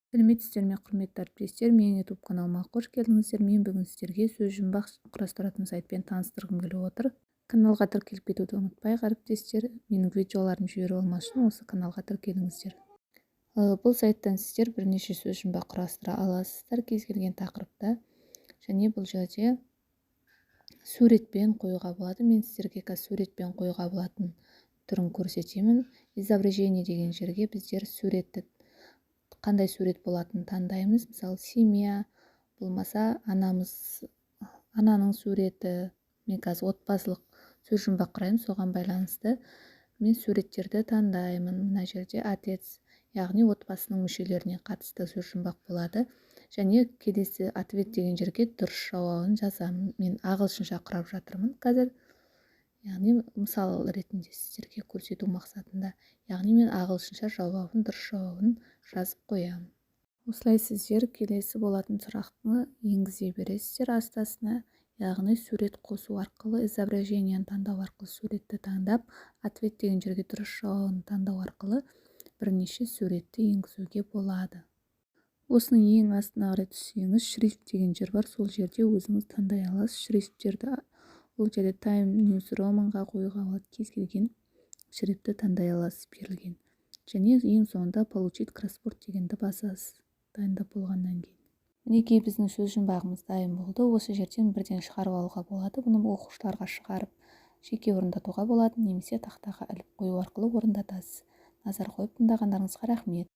Сәлеметсіздер ме, құрметті әріптестер! Менің YouTube каналыма қош келдіңіздер! Мен бүгін сіздерге сөзжұмбақ құрастыратын сайтпен таныстырғым келіп отыр. Каналға тіркеліп кетуді ұмытпайық, әріптестер. Менің видеоларымды жіберіп алмас үшін осы каналға тіркеліңіздер. Бұл сайттан сіздер бірнеше сөзжұмбақ құрастыра аласыздар кез келген тақырыпта және бұл жерде суретпен қоюға болады. Мен сіздерге қазір суретпен қоюға болатын түрін көрсетемін. «Изображение» деген жерге біздер суретті, қандай сурет болатынын таңдаймыз. Мысалы, семья болмаса анамыз, ананың суреті. Мен қазір отбасылық сөз жұмбақ құраймын, соған байланысты мен суреттерді таңдаймын. Мына жерде «отец», яғни отбасының мүшелеріне қатысты сөз жұмбақ болады. Және келесі «ответ» деген жерге дұрыс жауабын жазамын. Мен ағылшынша құрап жатырмын қазір, яғни мысал ретінде сіздерге көрсету мақсатында. Яғни мен ағылшынша жауабын, дұрыс жауабын жазып қоямын. Осылай сіздер келесі болатын сұрақты енгізе бересіздер астасына, яғни сурет қосу арқылы, изображение ні таңдау арқылы, суретті таңдап, «ответ» деген жерге дұрыс жауабын таңдау арқылы бірнеше суретті енгізуге болады. Осының ең астына қарай түссеңіз, «шрифт» деген жер бар. Сол жерде өзіңіз таңдай аласыз шрифттерді. Бұл жерде Times New Roman ға қоюға болады, кез келген шрифтті таңдай аласыз берілген. Және ең соңында «Получить кроссворд» дегенді басасыз дайындап болғаннан кейін. Мінекей, біздің сөз жұмбағымыз дайын болды. Осы жерден бірден шығарып алуға болады. Бұны оқушыларға шығарып, жеке орындатуға болады немесе тақтаға іліп қою арқылы орындатасыз. Назар қойып тыңдағандарыңызға рахмет.